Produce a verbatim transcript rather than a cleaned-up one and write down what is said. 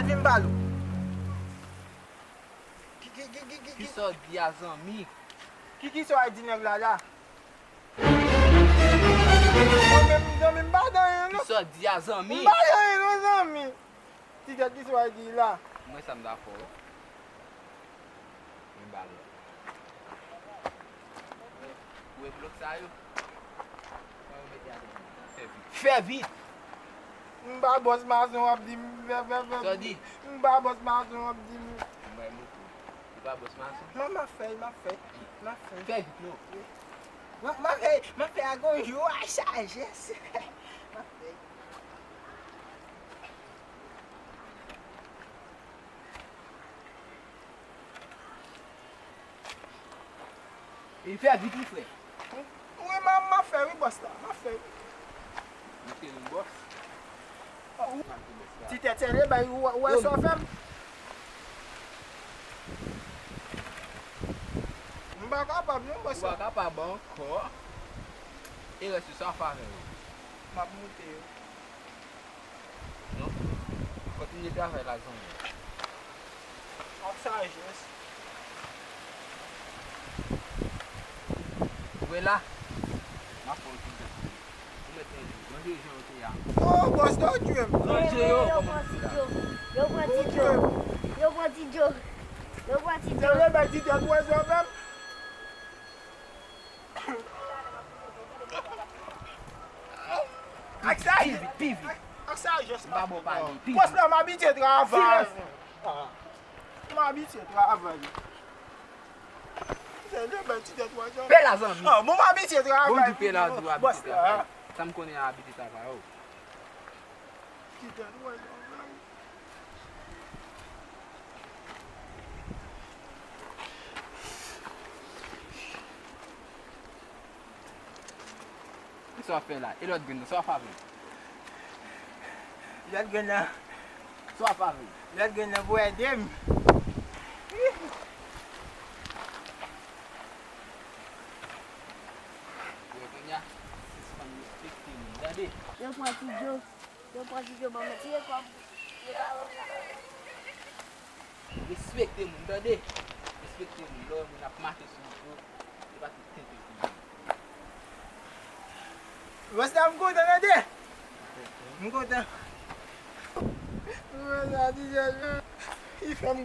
Vin m pale w. Ki, ki, ki, ki, ki, ki, Kisa w di a, zanmi? Ki, kisa w al di nèg la, la? Mwen menm, zanmi, m pa di anyen, non. Kisa w di a, zanmi? M pa di anyen, non, zanmi. Ti tèt, kisa w al di la? Mwen, sa m ta fè w. Mwen ba lòt. Ou wè blòk sa yo? Sa yo mete atè. Fè vit. Fè vit! M pa bòs mason, w ap di m fè, fè, fè. Sa w di? M pa bòs mason, w ap di m. M bay mouton. Ou pa bòs mason? Non, m ap fè, m ap fè. M ap fè. Fè vit, non. M ap, m ap fè, m ap fè ak yon jou a sajès. M ap fè. E fè vit wi, frè. Wi, m a, m a fè wi, bòs la. M a fè wi. Ou te yon bòs? Ti tèt sèlye, bay, ou, ou wè sa w fè m? M pa kapab, non, bòs la. Ou pa kapab ankò. E rès yo, sa w fè avè yo? M ap moute yo. Non. Kontinye travay la, zanmi. Ak sajès. Ou wè la? M ap fè yon ti gèt. Ou mèt manje. Manje jan yo te a. Oh, bòs, nou tchwe m. Manje yo. Yo pran Ti Djo. Yo pran Ti Djo. Yo pran Ti Djo. Yo pran Ti Djo. Sèlye, bay ti tèt wè sa w fè m. Ak sa, pi vit, pi vit. Ak sa, jès m pa bon pale, pi vit. Bòs la, m abitye travay. Silans. Ah. M abitye travay. Se le bèl ti tèt wè sa. Pe la, zanmi. Ah, bon, m abitye travay. Bon, di pe la, di w abitye travay. Sa m konnen a abitye travay, oh. Ti tèt wè sa. Sa w ap fè la? E lòt grenn nan, sa w ap fè avè l? Lòt grenn nan. Sa w ap fè avè l? Lòt grenn nan pou ede m. Yo, kounye a, sispann respekte moun, tande? Yo pran Ti Djo. Yo pran Ti Djo ban mwen tiye kòb. Yo pa wè sa. Respekte moun, tande? Respekte moun. Lè w wè moun ap mache sou wout ou, se pa tout tenten pou moun. Bòs la, m kontan, tande? M kontan. Mwen sa, Ti Djo, li fè m